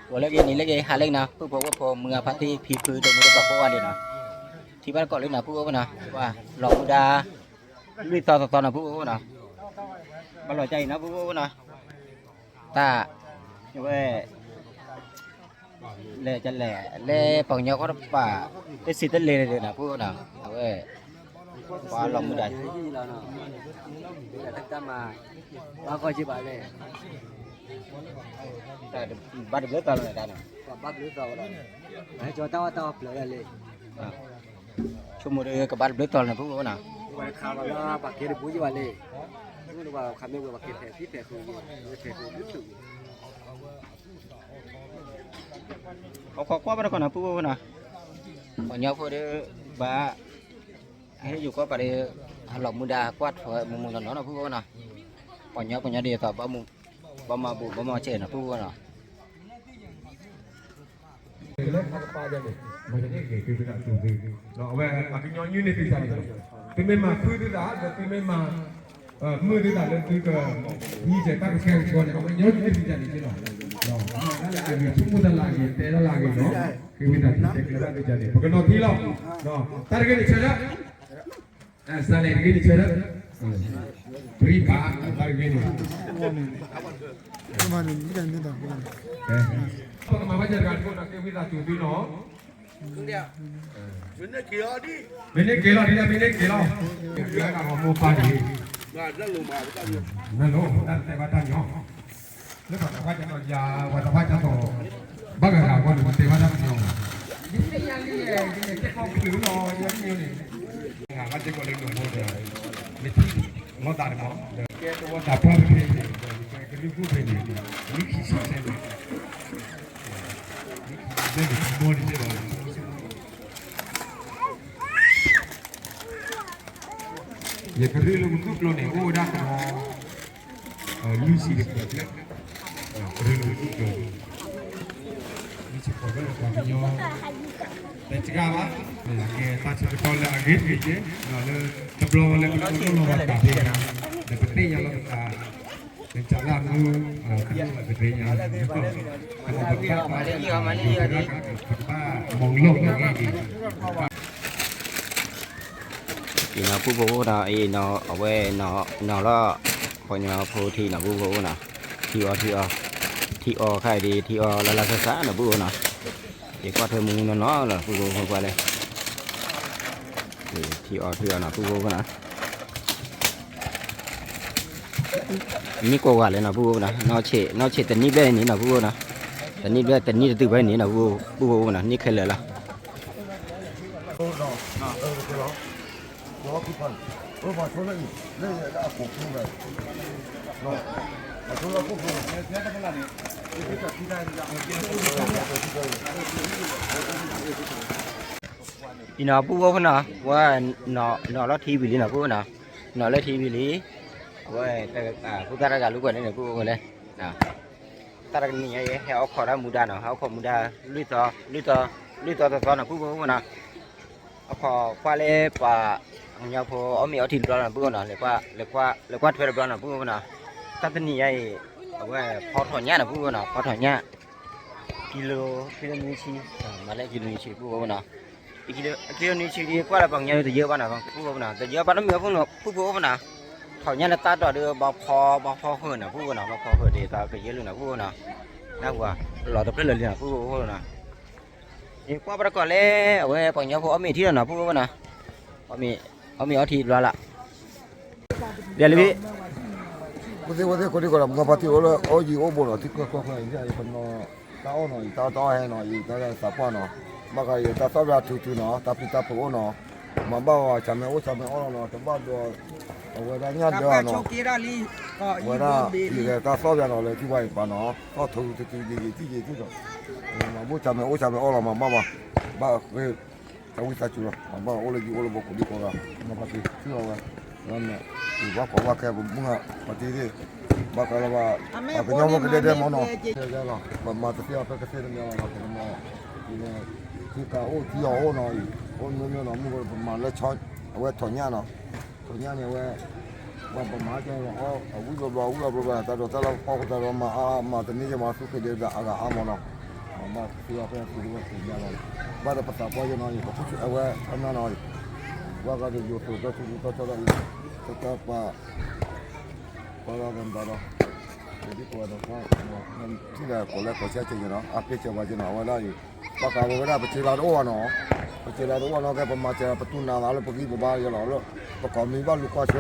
ဂီၤလၢအဂ့ၤ နံၤလၢအဂ့ၤ ဟါလၢအဂ့ၤနီၤ ပုၢ်ဖိဝဲၢ်ဖိ မုၢ်ဂၤဖါတံၢ် ဖံဖု ဒီးမုၢ်တကိးကိးဂၤဒဲးနီၤ, ထံၣ်ဘၣ်တကိးလံနီၤ ပုၢ်ဖိဝဲၢ်နီၤ, ပှၤလီၤမူဒါ လွံၢ်သီသီသီနီၤ ပုၢ်ဖိဝဲၢ်နီၤ, ဘၣ်လီၤကၢ်အံၤနီၤ ပုၢ်ဖိဝဲၢ်နီၤ, တၢ် ဝဲ လဲၤကလဲၤ လၢပှၤကညီဃီတပၤ တစံးတလ့ၤဒၣ်နီၤ ပုၢ်ဖိဝဲၢ်နီၤ, အဝဲ ပှၤလီၤမူဒါ ဘၣ်ကီၢ်က့ဘၣ်လဲၣ်, ဘၣ်တဘျုးသီလီၤန့ၣ်တၢ်နီၤ, ဘၣ်ဘျုးသီလီၤ, ဟဲကၠီတၢ်အီၣ်တၢ်အီပျၢၤဒၣ်လဲၣ်, ဆိကမိၣ်ဒီးကဘၣ်တဘျုးသီလီၤန့ၣ် ပုၢ်ဖိဝဲၢ်နီၤ, ပှၤတခါဘၣ်လၢပှၤကဲတဘိယ့ၢ်ဘၣ်လဲၣ်, မ့ၢ်တဘၣ်ခါမ့ၢ်ဝဲပှၤကဲဖဲးဖံဖဲးဃုာ်ယ့ၢ်, ဖဲးဃုာ်ဒုးထုးယ့ၢ် ဟီၣ်ခိးကွၢ်ဘၣ်တခီနီၤ ပုၢ်ဖိဝဲၢ်နီၤ, ပှၤကညီဖိဒီး ဘၣ် ဟဲယိၤကီၢ်ပာ်ဒီး ဟးလီၤမူဒါကွၢ်ထွဲမူမူနီၢ်နီၢ်နီၤ ပုၢ်ဖိဝဲၢ်နီၤ, ပှၤကညီပှၤကညီဒ်သိး ဘၣ်မၤဘူၣ်ဘၣ်မၤစဲးနီၤ ပုၢ်ဖိဝဲၢ်နီၤ, လၢတၢ်တပာ်ဒ်န့ၣ် မ့ၢ်တန့ၢ်က့ၤသုသးသူၣ်သု, အဝဲပှၤကညီညွၢ်န့ၢ်သုသးန့ၣ်, သုမ့ၢ်မၤဖုသုသး ဒီးသုမ့ၢ်မၤ မုာ်သုသးလၢသုက ဟံးစဲးတၢ်ကဆှဲကဆှီန့ၣ် အဝဲကညီညွၢ်န့ၢ်သုသးန့ၣ်က့နီၤ, မၤတၢ်လၢအဂ့ၤ ဆိကမိၣ်တၢ်လၢအဂ့ၤ တဲတၢ်လၢအဂ့ၤနီၤ, ဃ့ဝံသးစူၤတဲကျဲဘၣ်သုသးန့ၣ် ပကနီၤထံလီၤ, တၢ်တဂ့ၤန့ၣ်ဆၢထၢၣ် စးလဲၤတဂ့ၤန့ၣ်ဆၢထၢၣ်, ပရံဘၣ် တၢ်တဂ့ၤန့ၣ် ပကမၤဘၣ်စၢၤတဂၤတခိၣ်ဒီးဃ့ဝံသးစူၤသုနီၤ, မ့ၢ်န့ၢ်က့ၤလီၤဒ်လဲၣ် မ့ၢ်န့ၢ်က့ၤလီၤ, ကဲတၢ်ဂီၤမိၢ်ပၢ်န့ၣ်, နလိၣ်တၢ်တဲဘၣ်တၢ်ညီ လၢပှၤတဖၣ်ကၢ်သိးယၤ ပှၤတဖၣ်ကၢ်သိး ဘၣ်ဂၤဂၤအဂီၢ်န့ၣ် ပတဲဘၣ်တၢ်ပနီၤ, ယသ့ၣ်ညါလံ ယသ့ၣ်ညါလံယဲန့ၣ်, ဘၣ်စ့ၢ်ကီးလၢနီၢ်နီၢ်ဒီး နထံၣ်နီၢ်သးတမီၤ ဒီးကဲတဝီတၢ်ပှၢ်ဖဲဖဲန့ၣ် ဒီးကဲကလုၢ်ခိၣ်ဖဲန့ၣ် နံၣ်ခံဆံဆဲန့ၣ် နံၣ်ခံဆံဆဲန့ၣ် တမီၤန့ၣ်စ့ၢ်ကီး ယကရ့လိာ်ကသူၣ်ကျိၤန့ၣ် အိၣ်ဝဲဒၣ်ကမီၤ လွံၢ်ဆံတပှဲၤဖျၢၣ်, ကရ့လိာ်ကသူၣ်ကျိၤ, လွံၢ်ဆံတပှဲၤဖျၢၣ် ပှၤကညီ တဲစှၤဘၣ်, ကဲတၢ်ဆၢကတီၢ်လၢအဂ့ၤတဂ့ၤက့, လၢတဘျီလၢပတလိၣ်လီၤဘၣ်တၢ်ဖဲန့ၣ်, ဒီးပသ့ၣ်ညါလီၤပသး ကစၢ်လၢအမူ တလိၣ်ဘၣ်ကသ့ၣ်ညါ, ပကဘၣ်မၤလိအီၤ ပကဘၣ်မၤလိအီၤ အံၤနီၤ ပုၢ်ဖိဝဲၢ်နီၤ အံၤနီၤ အဝဲနီၤ နီၤလီၤ ပှၤကညီဖိထံနီၤ ပုၢ်ဖိဝဲၢ်နီၤ, ထံအီ ထံအီ ထံအီခါအံၤဒ် ထံအီလၢလၢဆါဆါနီၤ ပုၢ်ဖိနီၤ, ယကွၢ်ထွဲမူနီၢ်နီၢ်လီၤ ပုၢ်ဖိဝဲၢ်ကွၢ်လဲၣ်, ထံအီ ထံအီနီၤ ပုၢ်ဖိဝဲၢ်နီၤ မ့ၢ်ကိးဂၤလဲၣ်နီၤ ပုၢ်ဖိနီၤ, နီၢ်ဆံး နီၢ်ဆံးတနံၣ်ဘျဲၣ်န့ၣ်နီၤ ပုၢ်ဖိနီၤ, တနံၣ်ဘျဲၣ် တနံၣ်တတုၤဘၣ်န့ၣ်နီၤ ပုၢ်ဖိနီၤ န့ၢ်ခဲလၢာ်လီၤ. အံၤနီၤ ပုၢ်ဖိနီၤ ဝဲ နီၤလီၤထံဝံၤလံနီၤ ပုၢ်ဖိနီၤ, နီၤလီၤထံဝံၤလံ, အဝဲ ဖိသၣ်တဂၤလူၤကွၢ်န့ၣ် ပုၢ်ဖိလဲၣ်, တၢ်တနံၤညါအံၤ ဟဲအိၣ်ခိးတၢ်မူဒါနီၤ ဟဲအိၣ်ခိးမူဒါ လွံၢ်သီ လွံၢ်သီ လွံၢ်သီသီသီနီၤ ပုၢ်ဖိနီၤ, အိၣ်ခိးကွၢ်လၢပှၤကညီဖိအီၣ်မ့ၤအီထံတဘျီနီၤ ပုၢ်ဖိနီၤ, လဲၤကွၢ်ထွဲတဘျီနီၤ ပုၢ်ဖိနီၤ, တၢ်တနံၤညါအံၤ အဝဲဖီထီၣ်ညၣ်နီၤ ပုၢ်ဖိနီၤ, ဖီထီၣ်ညၣ် ကံလိ ကံလိနွံဆံ, မၤလၢကံလိနွံဆံ ပုၢ်ဖိနီၤ, ကံလိနွံဆံဒ်ကွၢ်လၢပှၤကညီတယၢဘၣ်နီၤ ပုၢ်ဖိနီၤ, တယၢဘၣ်နီတမံၤ ပုၢ်ဖိနီၤ, ထီၣ်ညၣ်လၢတၢ်တီၢ်ဒီး ဘၣ်ဖီ ဘၣ်ဖီဃုာ်နီၤ ပုၢ်ဖိနီၤ, ဘၣ်ဖီဃုာ်ဒ်သိးကယၢလၢနီၤ ပုၢ်ဖိနီၤ, နၢ်ဟူဧါ, လီၤတဖျၢၣ်လၢာ်လံနီၤ ပုၢ်ဖိနီၤ, ယကွၢ်ဘၣ်တကိးလၢ အဝဲပှၤကညီဖိအီၣ်မ့ၤထံလီၤနီၤ ပုၢ်ဖိနီၤ, အီၣ်မ့ၤအီထံတဘျီလီၤ ဒ်လံ, ဝဲသ့ၣ်ဝဲသ့ၣ် ကိးဒံကိးဒီး မုၢ်ဂၤဖါတံၢ်အိၣ်လၢအီယံၤအိၣ်ဘိနီၤ ထံကျိချီကျိအံၤ ယပနီၢ်တၢ်အီၣ်နီၤ ယတၢ်အီၣ်တၢ်အီဟဲနီၤ ယတၢ်သးပှၢ်နီၤ, ဘၣ်ဃးယတၢ်သီၣ်ဖျါထုထုနီၤ တၢ်ပျံၤတၢ်ဖုးအိၣ်နီၤ, မၤဘၣ်ဝဲ ဆၣ်မဲာ်အိၣ်ဆၣ်မဲာ်အီၣ်လီၤနီၤ တဘၣ်ဒီး အဝဲဒၣ်ညၣ်ဒၢနီၤ, ဝဲဒၣ် ယလဲၤတၢ်သီၣ်ဖျါနီၤ လၢထံဝါအံၤပၤနီၤ သီၣ်ထုထုထုယံၤယံၤထံယံၤထံနီၤ, မၤဘူၣ်ဆၣ်မဲာ်အိၣ်ဆၣ်မဲာ်အီၣ်လီၤ မၤဘၣ်ဝဲ ဘၣ်ဃ့ တၢ်ဝံသးစူၤလီၤ မၤဘၣ်အိၣ်လၢယအိၣ်လၢဘီကိးဒံကိးဂၤ မၤဘၣ်က့ၤ ထံၣ်လီၤဝဲ ဝဲန့ၣ် ယဘၣ်ကိးဘၣ်ခဲ ပမုၢ်ဂၤ ပှၤတံၢ်သ့ၣ် ဘၣ်ဃးလၢဘၣ် ပှၤကညီဖိကဒဲဒဲမ့ၢ်နီၤ လီၤ ပမၤတသ့အီၤဖဲကသ့ၣ်တမံၤလီၤ ပကမၤ ဒ်န့ၣ် ထံကၤအိၣ်ထံအီၣ်အိၣ်နီၤအံၤ အိၣ်နီၤနီၤ မုၢ်ဂၤ ပမၤလၢဆီ အဝဲထီၣ်ညၣ်နီၤ ထီၣ်ညၣ်န့ၣ် အဝဲ ပှၤပမၤကဲအီၣ် အဝံၣ်ဘျီဘျီ အဝံၣ်ဘျီဘျီ တၢ်ဒိးတၢ်လၢပှီၢ်ပတၢ်ဒိးမၤအါအါ မၤတန့ၢ်ကမၤသူၣ်က့ၤဒဲးဒၣ်အဂၤအါမ့ၢ်နီၤ ဘၣ်သ့ၣ်အီၤဖဲသ့ၣ်တဝဲသ့ၣ်ညါလီၤ, ဘၣ်ဒီးပသးပှၢ်ယဲနီၤအံၤ ပခိၣ်ဆူၣ်အဝဲအနၢ်နီၤအံၤ, ဘၣ်ဂၤဒီးယိၤသိးဒီးဆူၣ်ဆူၣ်တီၢ်တီၢ်ဒီးအံၤ, တၢ်တၢ်ပာ် ပှၤဒီးနဘၣ်ဒီး, ဒ်ပဝဲဒီး ထံၣ်ဒီးကိးလၢကိးဆၢက့ၤနီၤ အါပ့ၢ်စၢၤပှၤက့ၤနီၤ အဝဲဒၣ်အံၤ, ဘၣ်ဃးဝဲဒၣ်ပစံးလၢတအိၣ်ဘၣ်နီၤ, ပစံးလၢတအိၣ်နီၤ ကဲပမၤစၢၤ ပတူၢ်နၤသးလၢပဂံၢ်ပဘါယဲလီၤလၢ, ပကိးမံၤဘၣ်လူၤကွၢ်ဆၢ,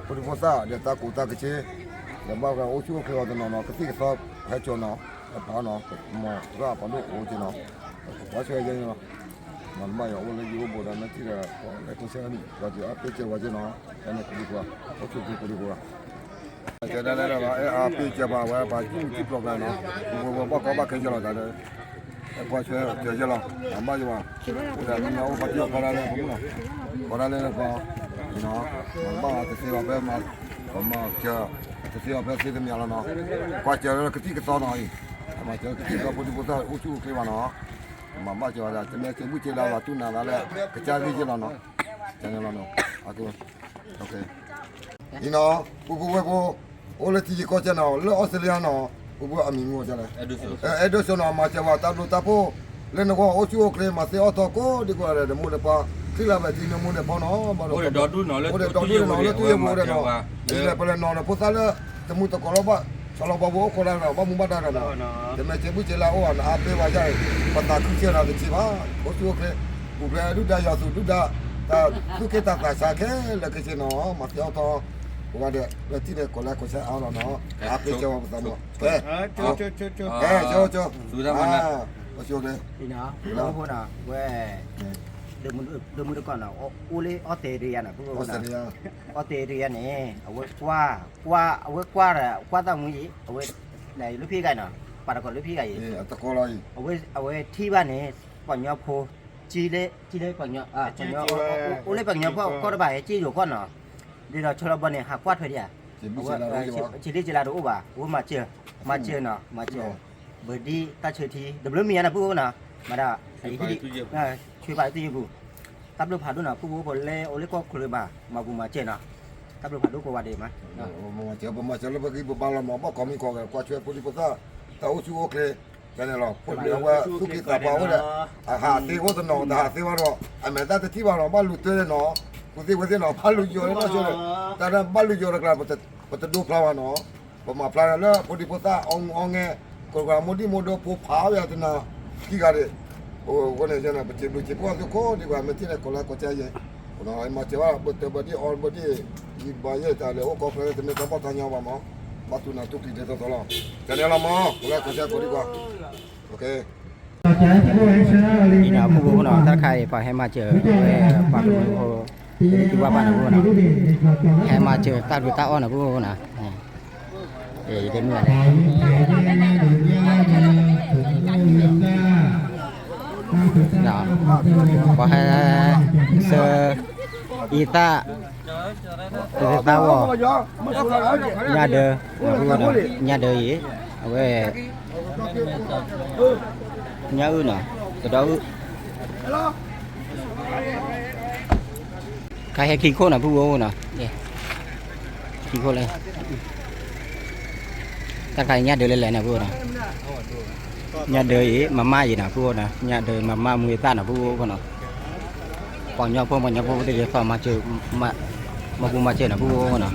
ဖိဒံဖိသၣ်ဒီးတၢ်ကူးတၢ်ကဆ့, ဒီးဘၣ်ဃးအိၣ်ဆူၣ်အိၣ်ချ့အီၤတနီၤနီၤ ကသံၣ်ကသီဟဲကၠီၤနီၤ, အပာ်နီၤ, မၤသရၣ်ပှၤဒိၣ်အိၣ်က့ၤနီၤ, ကွၢ်ဆၢယဲနီၤ မၤတဘၣ်ယၤအိၣ်လၢယအိၣ်ဘူးဒီး မ့ၢ်ထံၣ်ဒီးကိးလၢကိးဆၢန့ၣ် ပှၤက့ၤအါပ့ၢ်စၢၤပှၤက့ၤနီၤ, တၢ်န့ၣ်ကိးဒံကိးဂၤ, အိၣ်ဆူၣ်အိၣ်ချ့ကိးဒံကိးဂၤ, ကဲဒၣ်လဲၣ်ဒီး အဲၣ်အါပ့ၢ်စၢၤပှၤဝဲ ပှၤကံၣ်မုၢ်ကံၣ်ပျီၤကျါနီၤ, ပဝဲပှၤဘၣ်ကီဘၣ်ခဲယဲလီၤတၢ်ဒီး, ကွၢ်ဆၢကဲယဲလီၤ, မၤဘၣ်ယၤဘၣ်, အိၣ်ဒီးမ့ၢ်အိၣ်ပှၤက့ၤအီၤဖီလာ်လၢပမုၣ်နီၤ, ဖီလာ်လၢပှၤ, မၤဘၣ်တသ့ဘၣ်ဖဲမၤ, မၤစၢၤ, တသ့ဘၣ်ဖဲသ့တမံၤလီၤနီၤ, ကွၢ်စၢၤလၢကသံၣ်ကသီနီၤအံၤ, မၤစၢၤလၢကသံၣ်ကသီဖိဒံဖိသၣ်အိၣ်ဆူၣ်အိၣ်ချ့ဘၣ်နီၤ, မၤဘၣ်စၢၤဝဲဒၣ် တမ့ၢ်စ့မုၢ်က့ၤလၢဘၣ်တူၢ်နၤသးလၢ ကစၢ်ဂ့ၢ်ယဲလီၤနီၤ, ကန့ၣ်လီၤနီၤ, အံၤနီၤ, ပူဖိဝဲၢ်ဖိ, အိၣ်လၢထံယံၤကီၢ်စဲၣ်နီၤ လၢအီစထြ့လယါနီၤ, ပူဖိအမံၤမ့ၢ်ဝဲဒ်လဲၣ်, အဲၣ်ဒိးစိနီၤ မၤစၢၤဝဲတၢ်ဘျုးတၢ်ဖှိၣ်, လၢနဂီၢ်အိၣ်ဆူၣ်အိၣ်ချ့ မၤသ့အီၣ်ထီၣ်ကိးဒံကိးဂၤဒီး မိၢ်ဒီးပၢ်, ချံလၢဘၣ်ထံန့ၣ်မိၢ်န့ၣ်ပၢ်နီၤ, ဘၣ်ဒီး, အိၣ်ဒီးဒီဒူၣ်နီၤလၢတူၢ်ယိာ်ပူၤဒီးနီၤ, လဲၤပလဲၤနီၤဒီးဖိသၣ်လၢ, တမုာ်တကိးလီၤဘၣ်, ဆီလီၤဘီဘိအိၣ်ခိးတၢ်ဒီး ဘၣ်မူဘၣ်ဒါဒီးနီၤ, တမ့ၢ်စ့မုၢ်က့ၤလၢအိၣ်ဘၣ် နအါပ့ၢ်ဝဲယါအံၤ, ပသးခုစၢၤဒီးတဆံးဘၣ်, အိၣ်ဆူၣ်အိၣ်ချ့, ပူၤဖျဲးဒုၣ်ဒါယွၤသူၣ်ဒုၣ်ဒါ, တၢ်သူၣ်က့ၣ်တၢ်သးဆါခဲလၢာ်ခဲဆ့နီၤ, မၤသ့အီၣ်ထီၣ်, ပဝဲဒီး လၢထံၣ်ဒီးကိးလၢကိးဆၢအါလီၤနီၤ, အါပ့ၢ်စၢၤဝဲပသးမီၤ, ကဲ, ကဲ, ကဲ, ကဲ, ကဲ, ကဲ, ကဲ, ကဲ, ဝဲ ဒိၣ်မုၢ်တကီၢ်နီၤ, အိၣ်လၢအီစထြ့လယါနီၤ, အီစထြ့လယါန့ၣ်, အဝဲကွၢ်, ကွၢ်, အဝဲကွၢ်, ကွၢ်သးမူအံၤ, အဝဲ, လၢဖံးဂၤနီၤ, ပာ်တကိးလၢဖံးဂၤအံၤ, အဝဲထံၣ်ဘၣ်န့ၣ်, ပှၤကညီဖိ, ကၠံလၢ, ကၠံလၢပှၤကညီ, အိၣ်လၢပှၤကညီဖိကီၢ်တဘၣ် ကၠံယိၤကီၢ်နီၤ, ဒ်သိးဆီလီၤဘီန့ၣ် ဟးကွၢ်ထွဲဒံးဧါ, ဆံးလ့ၣ်ကလါတအိၣ်ဘၣ်, အဝဲမၤစၢၤ, မၤစၢၤနီၤ, မၤစၢၤ, ဘၢဒံတၢ်ဆၢထံ တဘျုးမံၤညါနီၤ ပုၢ်အိၣ်နီၤ, မၤဒၣ်, ဆွံပာ်လၢသူၣ်ယိာ်ပူၤ, တၢ်ဘျုးဖးဒိၣ်နီၤ ပုၢ်ဖိဖိလၢအိၣ်လၢကီၢ်ချၢဘၣ် မၤပူၤမၤစၢၤနီၤ, တၢ်ဘျုးဖးဒိၣ်ကိးဂၤဒဲးမး, ပမၤစၢၤလၢပဂံၢ်ပဘါလီၤမး ဘၣ်ကိးမံၤကိးဂၤ ကွၢ်ထွဲဖိဒံဖိသၣ်, တၢ်အိၣ်ဆူၣ်အိၣ်ချ့, ကန့ၣ်လီၤ, ဖိဒံအဝဲသူၣ်က့သးပှၢ်အိၣ်ဒီး, အဟးသ့အိၣ်တနီၤ တဟးသ့ဘၣ်ဒီး အမဲာ်သၣ်တထံၣ်ဘၣ်ဒီး ဘၣ်လူၤတၢ်နီၤ, ပူၤသ့ၣ်ဝဲသ့ၣ်နီၤ ဘၣ်လူၤယိာ်လၢတၢ်ဆိ, တၢ်ဒၣ်ဘၣ်လူၤယိာ်တကျါ, ပတဒိဖျါဘၣ်နီၤ, ပမၤဖျါလၢဖိဒံဖိသၣ်အီၣ်မူအီၣ်ငဲ, ကိးဂၤမိၢ်ဒံၣ်မိၢ်ဒိဖိဖးဝဲတနၤ, ခံဂၤဒံး, အဃိန့ၣ် ပစံးဘျုးစံးဖှိၣ်သုကိးဒံးဘၣ် မ့ၢ်ထံၣ်န့ၣ် ကိးလၢကိးဆၢယဲ, မၤစၢၤဘၣ် ဘၢၣ်တၢၢ်ဘၢၣ်ဒံၣ်အီၣ်ဘၢၣ်ဒံၣ်, ယဘၣ်ယဲတၢ်လဲၤအိၣ်ကီၢ်ဖဲတမ့ၢ်တၢ်ဘီၣ်တၢ်ညီဘၣ်မး, ဘၣ်တူၢ်နၤတူၢ်ကျံၤဒဲးသိးသိးလီၤ, ကန့ၣ်လီၤမး ကိးလၢကိးဆၢကိးဒံးဘၣ်, အံၤနီၤ ပုၢ်ဖိနီၤ တၢ်တခါအံၤ ပှၤဟဲမၤစၢၤဝဲ ပှၤကမျၢၢ်ဖိ, လၢကၠူဘၣ်ဘၣ်နီၤ ပုၢ်ဖိနီၤ, ဟဲမၤစၢၤတၢ်ဘျုးတၢ်အီၣ်နီၤ ပုၢ်ဖိနီၤ, ယတဲမုၢ်ဂၤလဲၣ်, ပှၤဟဲဆှၢ အံသၣ် ပသ့ၣ်သၣ်ဝီၤ, ညၣ်ဒၢ, ညၣ်ဒၢအံၤ, အဝဲ ညၣ်အုၣ်နီၤ, ကဒီအုၣ်, ခါဟဲခံခိၣ်နီၤ ပုၢ်ဖိနီၤ, ခံခိၣ်လၢ တၢ်တခါအံၤ ညၣ်ဒၢလၢလဲၣ်နီၤ ပုၢ်ဖိနီၤ, ညၣ်ဒၢအံၤ မမၣ်အံၤနီၤ ပုၢ်ဖိနီၤ, ညၣ်ဒၢမမၣ်မူသၣ်နီၤ ပုၢ်ဖိနီၤ, ပှၤကညီဖိ ပှၤကညီဖိသ့ၣ်တဖၣ် မၤပူၤမၤစၢၤနီၤ ပုၢ်ဖိနီၤ.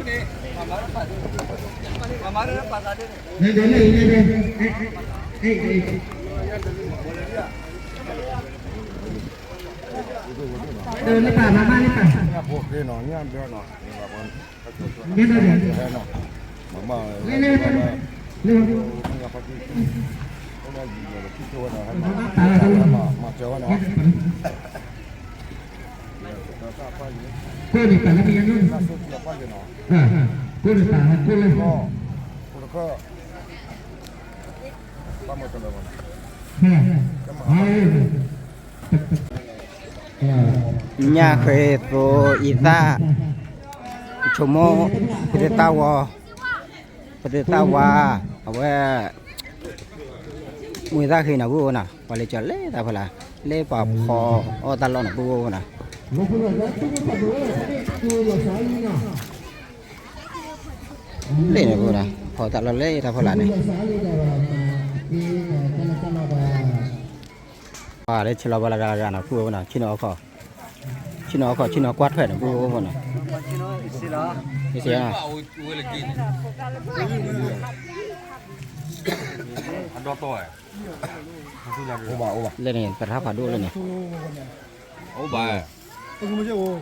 ညၣ်ဃ့သိအံသၣ်, ဆိကမိၣ်, ပသ့ၣ်သၣ်ဝီၤ, ပသ့ၣ်သၣ်ဝါ, အဝဲ မူသၣ်ဃ့နီၤ ပုၢ်ဖိနီၤ, ပှၤလဲၤကၠီၤလၢတၢ်ဖီလာ်, လၢပှၤဖီအီၣ်တၢ်လီၢ်နီၤ ပုၢ်ဖိနီၤ. လၢန့ၣ် ပုၢ်ဖိနီၤ, ဖီတၢ်လီၢ်လၢတၢ်ဖီလာ်န့ၣ်. အါ လၢဆဲးလီၤဘၣ်လၢဂၤလၢဂၤနီၤ ဖုအိၣ်နီၤ ဆ့ၣ်နီၤအီခီၣ်, ဆ့ၣ်နီၤအီခီၣ် ဆ့ၣ်နီၤကွၢ်ထွဲနီၤ ဖုအိၣ်နီၤ, အ့ၣ် အဒိၣ်တီၢ်ဝဲ, လၢန့ၣ် ပထါဖးဒိၣ်လၢန့ၣ်, အိၣ်ဘၣ်,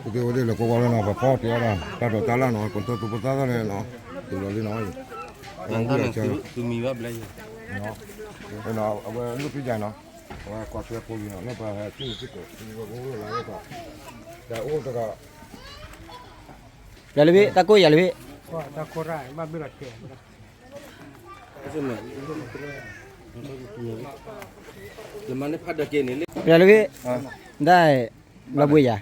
ပက့ၤဝဲဒၣ်လၢကွၢ်ကွၢ်လၢနီၤ ပဖီတ့ၢ်အီၤဒီး တၢ်ဒိးတၢ်လၢ်နီၤ ကတိၤသူၣ်ပသးသၣ်န့ၣ်နီၤ, တုၤလီၤလံနီၤ, အဝဲမံဘၣ်ဘျဲၣ်, အဝဲလူၢ်ဖံးယၤနီၤ, အဝဲကွၢ်ထွဲဖိယံၤနီၤ လၢပဟဲစုစ့ၢ်ကီး ပကအိၣ်လၢတၢ်, တၢ်အိၣ်တဂၤ, ယၤလၢဘ့ၣ် တၢ်ကိၢ်ယၤလၢဘ့ၣ်, ယၤလၢဘ့ၣ်, ဒၣ်လီၤဘှံးယၤ တၢ်ကိၢ်ယၤ, မ့ၢ်ဧါ, လၢယၤမၤလၢဘ့ၣ် အိၣ်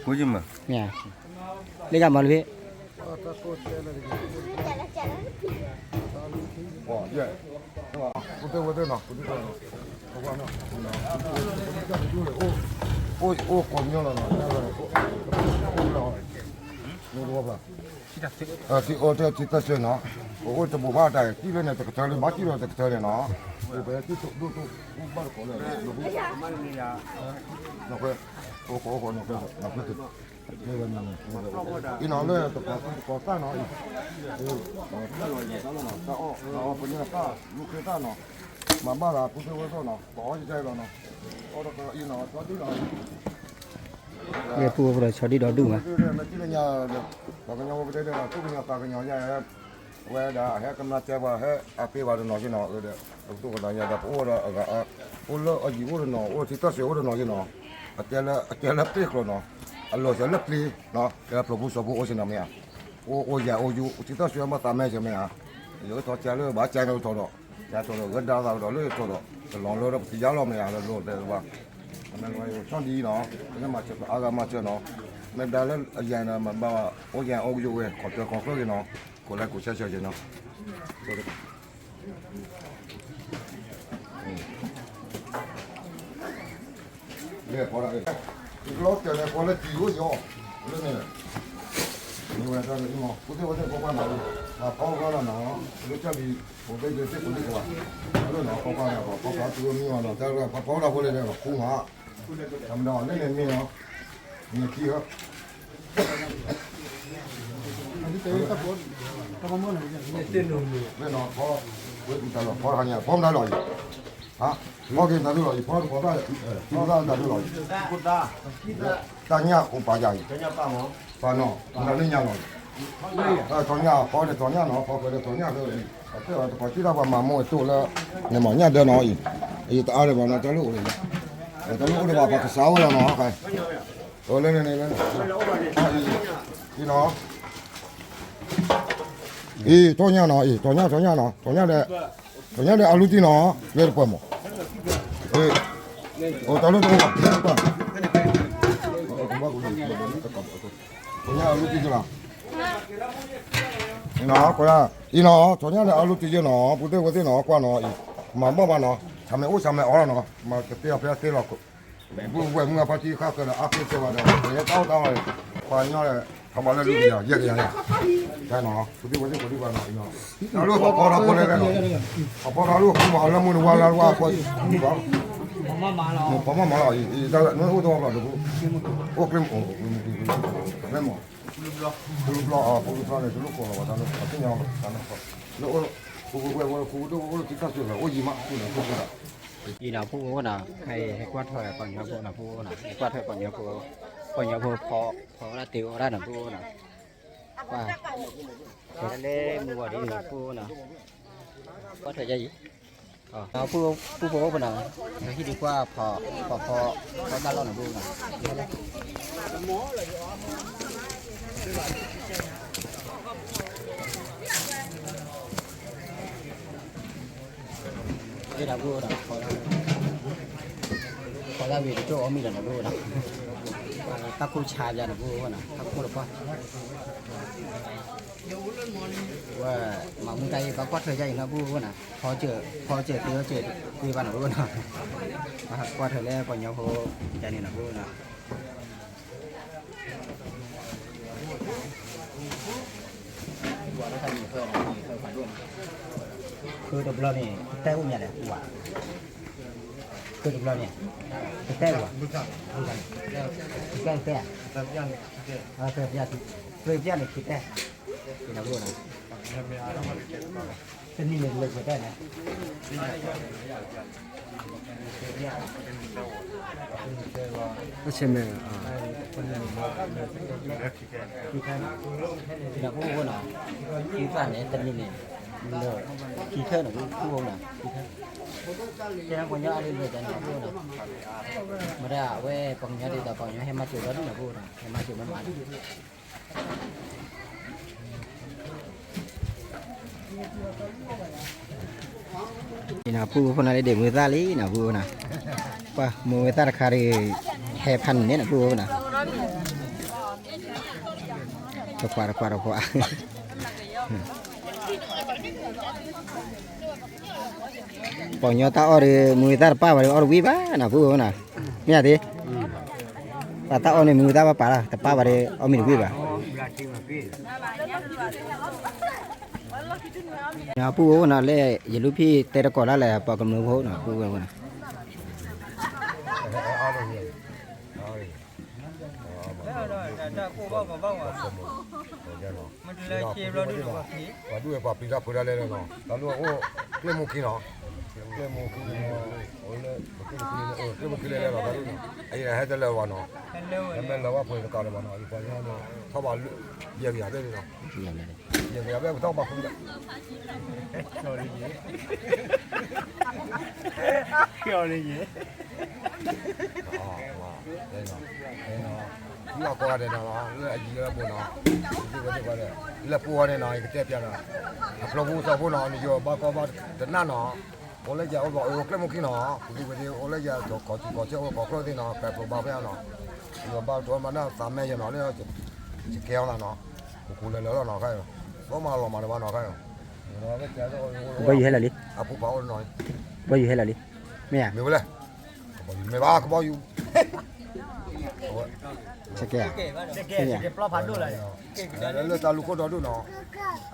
ကိးမညီလီၤနီၤ, ထံသၢဆၢနီၤ, အိၣ်တဘိဘၣ်တၢ်ထံသၢဆၢနီၤ, အိၣ်တဘိဘၣ်တၢ်ထံလၢန့ၣ် တကထၢလၢ ဘၣ်ထံလီၤတကထၢန့ၣ်နီၤ, အိၣ်ဖဲထံဒိၣ်ဒိၣ်ဘၣ်တကိးလၢ အိၣ်ခိးအိၣ်ခိးနီၤဖဲ အံၤနီၤလၢတကိးသူၣ်တကိးသၣ်နီၤအံၤ, တၢ်အီၣ်ပန့ၢ်သၣ်လူၤခ့သၣ်နီၤ, မၤဘၣ်လၢပူၤသ့ၣ်ဝဲသီၣ်နီၤ ပအီၣ်ကဲလီၤနီၤ, အီၣ်တကိးအံၤနီၤ ဆီဒံၣ်နီၤ, လၢပူၤအိၣ်ဒီးဆီဒံၣ်ဒီဒူၣ်မး, မ့ၢ်ကလၢညါ, ပှၤကညီဖိပတဲဒီး သူၣ်ကညီၤသးကညီၤယဲ, အဝဲဒၣ်ဟဲကမျၢၢ်တဲပှၤဟဲအပ့ၤဘၣ်တနီၤက့နီၤ, ဒီးပသူၣ်ကညီၤယဲဒီး ပအိၣ်ဒီးအဂၤ, အိၣ်လၢအယံၤအိၣ်တနီၤ အိၣ်ထံသၢဆၢအိၣ်တနီၤက့နီၤ, အတဲလၢ အတဲလၢပ့ၢ်ကျိၤနီၤ, အလီၤစၢၤလၢပျ့ၤ, လၢဖျိးဖိစီၤဖိအိၣ်စ့ၢ်နီၤမ့ၢ်ဧါ, အိၣ်အိၣ်ယၤအိၣ်ယူ ထံသၢဆၢမ့ၢ်သးမဲစၢၤမ့ၢ်ဧါ, ယကထီၣ်ကၢလၢဘၣ်ကၢကထီၣ်ဒီး, ကၢထီၣ်ဒီးဂဲၤဒါသးဒီးလၢထီၣ်ဒီး, တလီၤလၢပတယါလီၤမ့ၢ်ဧါ လၢလီၤတဲဘၣ်, ဆီၣ်ဒံၣ်နီၤ, မ့ၢ်မၤစၢၤပှၤအါဂၤမၤစၢၤနီၤ, မ့ၢ်ဒါလၢအယၤန့ၣ် မၤဘၣ်အိၣ်ယၤအိၣ်ကယိဝဲ ခီၣ်တၢၢ်ခီၣ်ကျၢၢ်က့နီၤ, ကိးလဲကိးဆၢဆၢက့နီၤ, လၢဖီဒၣ်, လီၤတဲာ်န့ၣ် ဖီလၢတံၤအိၣ်ယီၤ, လၢန့ၣ်, မ့ၢ်ဝဲတၢ်လၢအံၤမး ပူၤသ့ၣ်ဝဲသ့ၣ်ဖီကွၢ်နီၤ, မၤဖီကွၢ်လီၤနီၤ, လၢကၢ်လံၤ ပူၤသ့ၣ်သ့ၣ်ပူၤသ့ၣ်ကဘၣ်, လၢနီၤဖီကွၢ်န့ၣ် ဖီကွၢ်တုၤမံအီၤနီၤ တၢ်လၢဖီဖီဒၣ်ဖိလၢဒီးခူမး, တမ့ၢ်ဒီးလၢန့ၣ်မ့ၢ်နီၤ, မ့ၢ်ခံဧၢ ဝဲနီၤဖီ, ဝဲတၢ်လီၢ်ဖီတဟါညါ ဖီမတၤလီၤအံၤ, ဖီက့ၤတၢ်ဒုလီၤအံၤ ဖီတကိးတၢ်, ဖီတၢ်တၢ်ဒုလီၤအံၤ, တၢ်ညၣ်အိၣ်ပာ်ယၤအံၤ, ပာ်နီၤ မတၤလၢညါလီၤအံၤ, တၢ်ထီညၣ်ဖီဒီးထီညၣ်နီၤ ဖီကွဲးဒီးထီညၣ်ဖဲအံၤ, အတဲအီၤတကိးစံၣ်တၢ်ပှၤမၤမိၢ်အတိၢ်လၢ, န့ၣ်မးညၣ်ဒၢနီၤအံၤ, အံၤတအါဒီးဘၣ်နီၤ တၢ်လၢအိၣ်ဒီး, တၢ်လၢအိၣ်ဒီးဘၣ်ပှၤကစးဝဲလီၤနီၤ, လၢန့ၣ်န့ၣ်လၢ, အံၤနီၤ အံၤ ထီၣ်ညၣ်နီၤ အံၤ ထီၣ်ညၣ် ထီၣ်ညၣ်နီၤ ထီၣ်ညၣ်ဒီး, ထီၣ်ညၣ်ဒီးအလူတံၢ်နီၤ လၢတပှဲၤမး, အိၣ်တၢ်လၢတအိၣ်ဘၣ်, ထီၣ်ညၣ်အလူတံၢ်ကလီၤ, အံၤနီၤ ထီၣ်ညၣ်ဒီးအလူတံၢ်ယဲနီၤ ပူၤသ့ၣ်ဝဲသ့ၣ်နီၤ ကွၢ်နီၤအံၤ, မၤဘၣ်ဘၣ်နီၤ ဆၢမဲာ်အိၣ်ဆၢမဲာ်အီလီၤနီၤ မၤကသ့အီၤဖဲသ့လီၤ ဘုဝဲမုၢ်အဖါတံၢ်ဃၣ်ဃၢၤဒီးအါဖ့စၢၤဝဲဒီး ပယဲတၢ်အိၣ်တၢ်ဝဲ, ပှၤကညီဒီး ထီၣ်ဘၣ်လၢဒုးကယၤ ယဲၢ်ကယၤယဲၢ်, တၢ်နီၤ ပသ့ၣ်ဝဲသ့ၣ်ကိးဒံးဘၣ်နီၤ တၢ်လၢပဖီထီၣ်ဖိလဲၣ်လဲၣ်နီၤ, ပဖီထီၣ်လၢပဖီမၤလၢမုၢ်တဝါလၢဝါအဃိ, မ့ၢ်ပဖီမၤမၤလီၤအံၤ တၢ်လၢနအိၣ်တဝီဘျီတပူၤ, အိၣ်ကျ့မုၢ်, မ့ၢ်မး, ပလူဘျီ, ပလူဘျီန့ၣ် တလိၣ်ကိးလီၤဘၣ်တၢ်လၢ ပှၤသ့ၣ်ညါဘၣ်တၢ်လၢ, လၢအိၣ်, ပူၤပူၤပူၤပူၤပူၤတအိၣ်အိၣ်လၢခံတၢ်စၢၤလီၤ အိၣ်ယံၤမး ပူၤန့ၣ် ပူၤပူၤလီၤ အံၤနီၤ ဖိအိၣ်နီၤ ဟဲကွၢ်ထွဲပှၤကညီဖိနီၤ ဖိအိၣ်နီၤ ဟဲကွၢ်ထွဲပှၤကညီဖိ, ပှၤကညီဖိဖီ, ဖီဝဲဒၣ်တ့ဝဲဒၣ်နီၤ ဖိအိၣ်နီၤ, ကွၢ်, ဖီတၢ်လၢမုၢ်ဝါဒ်န့ၣ် ဖိအိၣ်နီၤ, ကွၢ်ထွဲယဲအံၤ, ဖိ, ဖိဖိအိၣ်ဖဲနီၤ, ဟံၣ်ဒံးကွၢ်ဖီ, ဖီဖီ, ဖီတၢ်လီၢ်နီၤ ဖိအိၣ်နီၤ ဒ်န့ၣ် ဖီတၢ်ဝံၤတကၠိၢ်အီၣ်မ့ၤလီၤနီၤ ဖိနီၤ, တၢ်ခိၣ်ဆါယါနီၤ ဖိနီၤ တၢ်ခိၣ်တပှၢ်, ဝဲ, မၤမူတၢ်အံၤ ဘၣ်ကွၢ်ထွဲယါအံၤနီၤ ဖိနီၤ, ဖီစၢၤ, ဖီစၢၤသ့အီၣ်စၢၤသ့ဘၣ်နီၤ ဖိနီၤ, ဘၣ်ကွၢ်ထွဲလၢပှၤကညီဖိယါန့ၣ်နီၤ ဖိနီၤ ဖုတဘျီန့ၣ် တဲအိၣ်မးလဲၣ် ပှၤ, တဘျီန့ၣ်, ကတဲလီၤ, ကတဲ, ကတဲ, ပျၢ်န့ၣ် ကတဲ, နၢ်ပၢၢ်နီၤ, တနံၤန့ၣ်လၢပှဲၤတၢ်န့ၣ်, ဆ့မဲာ်, နၢ်ပၢၢ်နီၤ, ခံသၣ်န့ၣ် တနံၤန့ၣ် လၢ ခံထၢၣ်န့ၣ် ပူဖိနီၤ, ခံထၢၣ်, ကဲထီၣ်ပှၤကညီအါလၢလၢာ်တၢ်န့ၣ် ပူဖိနီၤ, မ့ၢ်ဒၣ်အဝဲပှၤကညီဒ်သိးပှၤကညီဟဲမၤစၢၤလီၤဒ်နီၤ ပူဖိနီၤ, ဟဲမၤစၢၤမ့ၢ်မး အံၤနီၤ ပူဖိနီၤ လၢဒ့ၣ်မုၢ်သၣ်လံနီၤ ပူဖိနီၤ, ပှၤမိၢ်ဝဲသၣ်တခါဒီး ဟဲဖးန့ၣ်နီၤ ပူဖိနီၤ, တကွၢ်တကွၢ်တကွၢ် ပှၤကညီတၢ်အီၣ်ဒီး မုၢ်ဝဲသၣ်တပာ်ဘၣ်ဒီး အီၣ်တဝံၣ်ဘၣ်နီၤ ပူဖိနီၤ, မ့ၢ်ဧါသ့, ပှၤတၢ်အီၣ်န့ၣ် မုၢ်ဝဲသၣ်ဘၣ်ပာ်လီၤ တပာ်ဘၣ်ဒီး အီၣ်မ့ၢ်တဝံၣ်ဘၣ် ပူဖိနီၤ လၢယလူၢ်ဖံၣ်တဲတကိးလၢ်လၢပှၤကမျၢၢ်ဖိနီၤ ပူဖိနီၤ, ပှၤဒူၣ်ဝဲပှၤပျံၤတၢ်ဖိတၢ်လဲၣ်လီၤနီၤ, တၢ်လၢအိၣ်ကျဲမူခံနီၤ, ကျဲမူခံ, ကျဲမူခံလဲၣ်လဲၣ်လီၤ, အံၤဟဲတလၢာ်ဘၣ်နီၤ, ဟဲမ့ၢ်လၢၤဘၣ်ဖိတကးလၢၤဘၣ်နီၤ, ယပှၤကညီန့ၣ် ထီၣ်ဘၣ်လၢ ယဲၢ်ကယၤသ့ၣ်နီၤ, ယဲၢ်ကယၤသ့ၣ်ပထီၣ်ဘၣ်ဃု, ယဲၢ် ယကီးဂၤဒဲးနီၤ လၢအယံၤလၢအဘူးနီၤ, လၢပူၤဝဲန့ၣ်နီၤ ယကတဲပျးနီၤ, အဖျိပူၤသီပူၤနီၤ နယိၤဘၣ်ကီဘၣ်တနၣ်နီၤ, အိၣ်လၢယအိၣ်ဘၣ်အိၣ်ကျဲမူခံနီၤ, ပူၤသ့ၣ်ဝဲသ့ၣ် အိၣ်လၢယကီးထူကီးဆဲးအိၣ်ကီးကျိၣ်သ့ၣ်နီၤ ကဲဖျိဘၣ်ဖဲနီၤ, ယိၤဘၣ်ထီမၤနၢ်သးမဲယနီၤ လၢ ယကဲအီၤသးနီၤ, ပကိးလၢလၢလီၤနီၤခါ, သီမၤလီၤမၤတဘၣ်နီၤခါ, ကဘီယူၤဟဲလီၤလံ, အပူၤဖးအိၣ်နီၤ, ကဘီယူၤဟဲလီၤလံ, မ့ၢ်ဧါ, မ့ၢ်ဝဲလဲၣ်, ကဘီယူၤမ့ၢ်ဘၣ် ကဘီယူၤ လၢတၢ်လူၢ်ခိၣ်ဒီဒူၣ်နီၤ,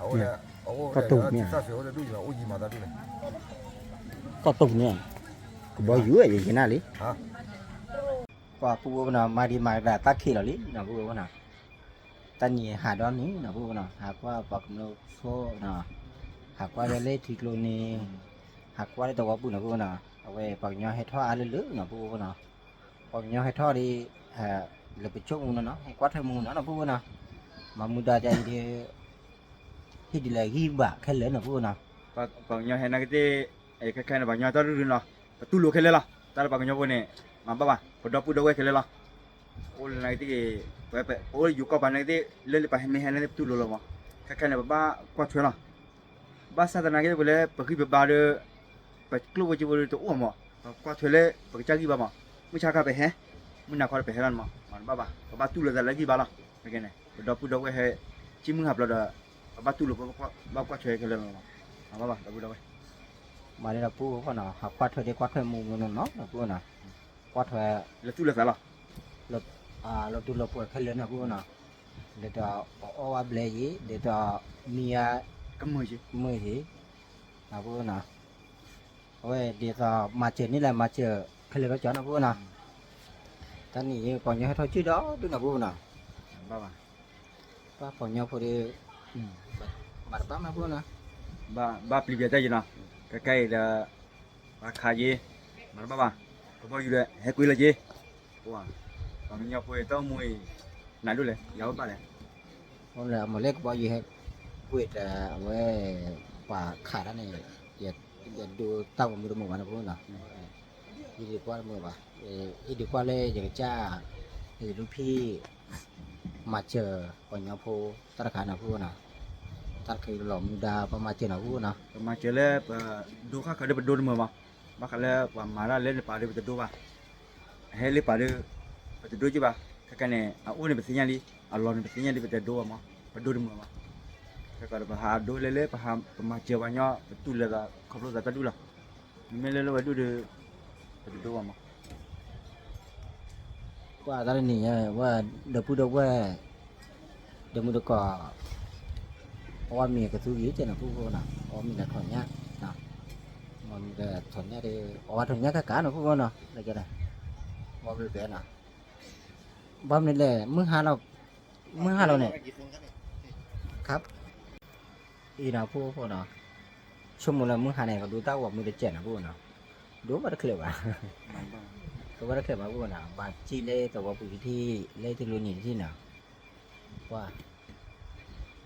အဝဲ ကီၢ်တိၢ်မ့ၢ်, အိၣ်ယံၤမးတၢ်ဒူၣ်န့ၣ်, ကီၢ်တိၢ်မ့ၢ်, ကဘီယူၤယကနၣ်လံ, ပှၤပူဖိနီၤ မၤဒံးမၤကဒါတၢ်ခံးလီၤလံနီၤ ပူဖိနီၤ, တၢ်နံၤဟးဒီးနံၤနီၤ ပူဖိနီၤ ဟးကွၢ်ပှၤကမျၢၢ်ဖိနီၤ, ဟးကွၢ်ဝဲလၢထံကျိန့ၣ်, ဟးကွၢ်လၢသဝီပူၤနီၤ ပူဖိနီၤ, အဝဲပှၤကညီဟဲထီၣ်အါလၢလၢနီၤ ပူဖိနီၤ, ပှၤကညီဟဲထီၣ်ဒီး လၢပဆိကမိၣ်နီၤနီၤ ဟဲကွၢ်ထွဲမူနီၤနီၤ ပူဖိနီၤ, မၤမူဒါတၢ်အံၤဒီး ဟ့ၣ်ဒုးလၢဂံၢ်ဘၣ်ခဲလၢာ်နီၤ ပူဖိနီၤ, ပှၤကညီဟဲနာ်က့ၤသ့ၣ် ခဲခါန့ၣ် ပှၤကညီတၢ်ရူၢ်ရူၢ်နီၤ, ပတူၢ်လိာ်ခဲလၢာ်လီၤ, တၢ်လၢပှၤကညီဖိန့ၣ် မၤဘၣ်ဘၣ် ပဒီပုၢ်ဒီဝဲၢ်ခဲလၢာ်လီၤ, အိၣ်လၢနာ်က့ၤသ့ၣ်ဂ့ၤ, ပအိၣ်လၢယိၤကီၢ်ပၤနာ်က့ၤသ့ၣ် လၢလၢပှၤဟဲမ့ၢ်ဟဲလၢပတူၢ်လိာ်လီၤမး, ခဲခါန့ၣ် ပဘၣ်ကွၢ်ထွဲလီၤ ဘၣ်ဆၣ်သနာ်က့ ပလၢပဂံၢ်ပဘါဒီး ပကျိၣ်ဖိစ့ဖိဒီးတအိၣ်မး, ပကွၢ်ထွဲလၢပကစၢ်ဂံၢ်ဘါမး, မုၢ်ဆါခါပဟဲ, မုၢ်နၤခီဒီးပဟဲလီၤန့ၣ်မး, မၤတဘၣ်ဘၣ်, ပဘၣ်တူၢ်လိာ်သးလၢဂံၢ်ဘါလီၤ, ပဒီပုၢ်ဒီဝဲၢ်ဟဲ, ဆံမုၢ်ဟးဖျိးဒီး, ပဘၣ်တူၢ်လိာ်, ဘၣ်ကွၢ်ထွဲခဲလၢာ်လီၤ, မၤတဘၣ်ဘၣ်, ဒီပုၢ်ဒီဝဲၢ်, မၤန့ၣ်ဒီးပူဖိနီၤ ဟးကွၢ်ထွဲဒ့ကွၢ်ထွဲမူမူနီၤနီၤ ပူဖိနီၤ, ကွၢ်ထွဲ, လၢသူၣ်လၢသးလီၤ, လၢတူၢ်လၢပှဲၤခဲလၢာ်နီၤ ပူဖိနီၤ, ဒ်သိးပအီၣ်ဝဲဘျဲယံၤ ဒ်သိးမံယါ, မုၢ်ယံၤ, နီၤပူဖိနီၤ, အဝဲဒ်သိးမၤစၢၤန့ၣ်လၢမၤစၢၤခဲလၢာ်လီၤကီးနီၤ ပူဖိနီၤ, တၢ်နံၤအံၤပှၤကညီဟဲထီၣ်စုဒီးဒူၣ်နီၤ ပူဖိနီၤ, ပှၤပှၤကညီဖိဒီး, မၤတဘၣ်မး ပူဖိနီၤ, ဘၣ်ပျံၤပျဲတၢ်ယံၤနီၤ, ခဲကဲအံၤဒီး, ပှၤခးယံၤ, မၤတဘၣ်ဘၣ်, ကဘီယူၤဒီးဟဲကွံာ်လီၤက့ၤ, ပှၤကညီဖိအံၤတၢ်အိၣ်မူအံၤ, နးဒိၣ်လဲၣ် ယၤအိၣ်ဘၣ်လဲၣ် အမ့ၢ်လၢကဘီယူၤဟဲကွံာ်တၢ်အဝဲ, ပှၤခးတၢ်န့ၣ်, ယဒိတၢ်ဂီၤမူတမုာ်ဘၣ်နီၤ ပူဖိနီၤ, ဟံးဒုးကွၢ်တမုာ်ဘၣ်, ဟံးဒုးကွၢ်လၢယကစၢ်, ယလူၢ်ဖံၣ်, မၤစၢၤပှၤကညီဖိ, တၢ်တခါနီၤ ပူဖိနီၤ, တၢ်တခါလီၤမူဒါပမၤစၢၤနီၤ ပူဖိနီၤ, ပမၤစၢၤလၢပဒိဃၣ်ဃၢၤဒီးပဒိတမုာ်ဘၣ်, ဘၣ်ဃးလၢပှၤမၤတၢ်လၢနပၤဒီးပတဒိဘၣ် အဟဲလၢပၤဒီး, ပတဒိက့ၤဘၣ်, ခဲကဲန့ၣ် အအိၣ်န့ၣ်ပသ့ၣ်ညါလံ, အလီၢ်န့ၣ်ပသ့ၣ်ညါလံ ပတဒိဘၣ်မး, ပဒိတမုာ်ဘၣ်, ခဲကီးဒီးပဟးဒိလၢလၢ ပမၤစၢၤပှၤကညီ ပတူၢ်လိာ်သးခီဖျိသးတၢ်ဒူၣ်လီၤ, မ့မ့ၢ်လၢလၢဝဲဒူၣ်ဒီး, ပတဒိဘၣ်မး ပှၤတၢ်တနံၤညါ ဝဲဒီပုၢ်ဒီဝဲၢ်, ဒီမုၢ်တကိး, အဝဲမ့ၢ်ကသူက့ၤကဲနီၤ ပူဖိနီၤ အဝဲမ့ၢ်လၢခီညါ, မ့ၢ် ထိၣ်ညၣ်ဒီး အီၣ်ဘၣ်ထိၣ်ညၣ်ကကးနီၤ ဖုဖိနီၤ, ဘၣ်မနုၤလဲၣ် မုၢ်ဟါလီၤ, မုၢ်ဟါလီၤန့ၣ်, အံၤနီၤ ဖုဖိနီၤ, ဆိကမိၣ်လၢမုၢ်ဟါန့ၣ် ကဒိတၢ်ဂီၤမူတစဲးနီၤ ဖုဖိနီၤ, ဒိဘၣ်တချၢးဘၣ်, ကဘၣ်တချၢးဘၣ် ဖုဖိနီၤ, ဘၣ်စံၣ်လၢသဝီပူၤတထံၣ် လၢထံလူနံၤတထံၣ်နီၤ, ပှၤ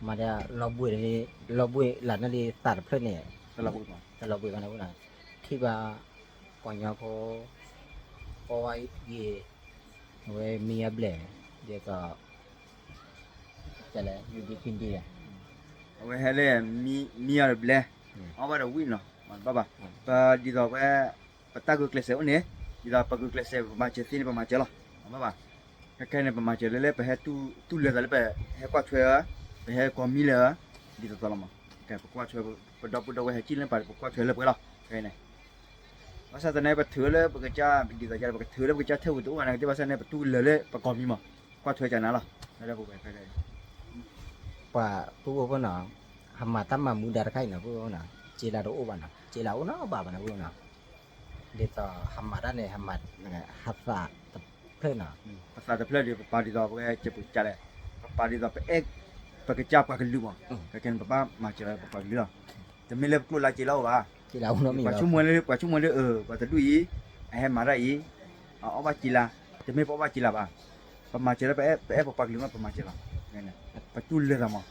မၤဒီး လီၤဘှံးလၢ်န့ၣ်လံ သးတဖျၢၣ်န့ၣ် တလီၤဘှံးဘၣ်န့ၣ် ဖုဖိနီၤ, ထံၣ်ဘၣ် ပှၤကညီဖိ အီၣ်ဝဲယံာ် အဝဲမံအဘျဲၣ် ဒ်သိး လဲၣ် ယူၤဒံခံဒံ အဝဲဟဲလၢ မံအီၤတဘျဲၣ် အီၣ်ဘၣ်ဒီးဝံၣ်နီၤ မၤတဘၣ်ဘၣ်, ပဒ်သိးဝဲ ပတၢ်ဂုာ်ကျဲးစၢးအိၣ်န့ၣ် ဒ်သိးပဂုာ်ကျဲးစၢး ပမၤစၢၤသ့န့ၣ် ပမၤစၢၤလီၤ မၤတဘၣ်ဘၣ်, ခဲခဲန့ၣ် ပမၤစၢၤလၢလၢပဟဲတူၢ်လိာ်သးလၢပဟဲကွၢ်ထွဲဧါ, ပဟဲကိးမံလၢဧါ, ဒ်သိးသိးလီၤမး, ပကွၢ်ထွဲ ပဒီပုၢ်ဒီဝဲၢ်ဟဲစံၣ်လၢပှၤ ပကွၢ်ထွဲလၢပှဲၤလီၤ, ခဲန့ၣ် ဘၣ်ဆၣ်သနာ်က့ ပထုးလၢပကစၢ် ဒ်သိးယၤ ပကထုးလၢပကစၢ်ထဲပူၤတအိၣ်ဘၣ်န့ၣ်ကသ့ၣ် ဘၣ်ဆၣ်န့ၣ် ပတူၢ်လိာ်လၢပကိးမံမး, ကွၢ်ထွဲကနၤလီၤ, ပှၤဖုဖိဖိနီၤ, ဟးမၤတၢ်မၤမူဒါတခါအံၤနီၤ ဖုဖိနီၤ, စ့လးတအိၣ်ဘၣ်နီၤ, စ့လးအိၣ်နီတဘ့ၣ်ဘၣ်နီၤ ဖုဖိနီၤ, ဒ်သိးဟးမၤတၢ်န့ၣ် ဟးမၤ ဟးသးတဖျၢၣ်နီၤ, ပသးတဖျၢၣ်ဒီး ပပာ်ဒ်သိးပဝဲစဲးပူၤကလဲၣ်, ပပာ်ဒ်သိးပအဲၣ် ပကစၢ်ပှၤကလုာ်မး, ခဲခဲန့ၣ် ပဘၣ်မၤစၢၤပပှၤကလုာ်လီၤ, တမ့ၢ်လၢပကျိၣ်လၢစ့လးအိၣ်ဘၣ်, ပှၤဆိကမိၣ်လၢ ပှၤဆိကမိၣ်လၢ ပှၤတဒူၣ်အံၤ အဟဲမၤတၢ်အံၤ အအီၣ်ဘၣ်စ့လး, တမ့ၢ်ပအီၣ်ဘၣ်စ့လးဘၣ်, ပမၤစၢၤလၢပအဲၣ်ပပှၤကလုာ်မး ပမၤစၢၤလီၤ, ပတူၢ်လိာ်သးမး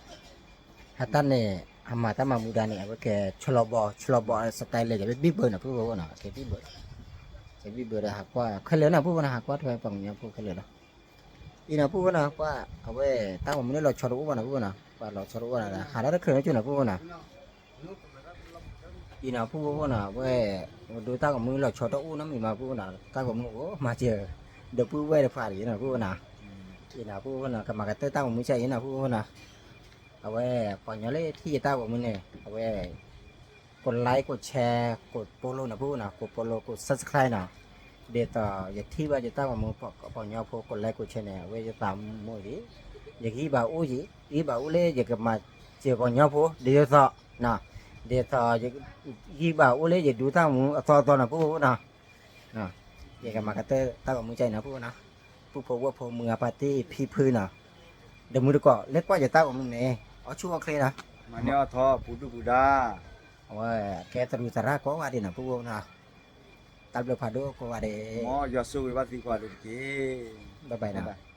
ဟးတၢ်န့ၣ် ဟးမၤတၢ်မၤမူဒါန့ၣ် အဝဲကဲ ဆီလီၤဘီ ဆီလီၤဘီ စတၢ်လဲၣ် ကဘၣ်ဘံၣ်ဘၢနီၤ ဖုဖိဖိနီၤ, ကဲဘံၣ်ဘၢ, ကဲဘံၣ်ဘၢဒီးဟးကွၢ် ခဲလၢာ်နီၤ ဖုဖိနီၤ ဟးကွၢ်ထွဲပှၤကညီဖိခဲလၢာ်လီၤ, အံၤနီၤ ဖုဖိနီၤ ကွၢ် အဝဲတၢ်ဂီၤမူန့ၣ်လီၤဆီတအိၣ်ဘၣ်နီၤ ဖုဖိနီၤ, ပှၤလီၤဆီတအိၣ်ဘၣ်နီၤ ဟးထီၣ်တချုးန့ၣ်ကၠိနီၤ ဖုဖိနီၤ အံၤနီၤ ဖုဖိဖိနီၤ အဝဲ ဒိတၢ်ဂီၤမူလီၤဆီတအိၣ်နီတမံၤမး ဖုဖိနီၤ တၢ်ဂီၤမူအိၣ် မၤစၢၤ ဒီပုၢ်ဝဲၢ်တဖၣ်အံၤနီၤ ဖုဖိနီၤ, အံၤနီၤ ဖုဖိဖိနီၤ ကမၤကတၢၢ်တၢ်ဂီၤမူကဲအံၤနီၤ ဖုဖိနီၤ, အဝဲ ပှၤကညီလၢထံၣ်ယတၢ်ဂီၤမူန့ၣ် အဝဲ ကိး like ကိး share ကိး follow နီၤ ဖုဖိနီၤ ကိး follow ကိး subscribe နီၤ, ဒ်သိးယထံၣ်ဘၣ်ယတၢ်ဂီၤမူ ပှၤကညီဖိ ကိး like ကိး share န့ၣ် အဝဲယသးမူအံၤ ယဂံၢ်ဘၣ်အိၣ်ယံၤ ဂံၢ်ဘၣ်အိၣ်လၢယကမၤစၢၤပှၤကညီဖိ ဒ်သိး ဒ်သိး ယဂံၢ်ဘၣ်အိၣ်လၢယဒိတၢ်ဂီၤမူအသီအသီနီၤ ဖုဖိနီၤ, ယကမၤကတၢၢ်တၢ်ဂီၤမူကဲအံၤနီၤ ဖုဖိနီၤ, ပုၢ်ဖိဝဲၢ်ဖိမုၢ်အပၢ်တ့ၢ်ဖံဖုနီၤ, ဒီးမုၢ်တကိးလၢကွၢ်ယတၢ်ဂီၤမူန့ၣ် အီၣ်ဆူၣ်အီၣ်ချ့နီၤ, မၤန့ၢ်အီၣ်ထီၣ်ပူၤဒူၣ်ပူၤဒါ, အဝဲကဲသရူးသရၣ်ကိးဂၤဒဲးနီၤ ဖုဖိနီၤ, တၢ်ဘျုးဖးဒိၣ်ကိးဂၤဒဲး, မ်ယွၤဆိၣ်ဂ့ၤဘၣ်သုကိးဂၤဒဲးတက့ၢ်, ဘၣ်ဘၣ်နီၤ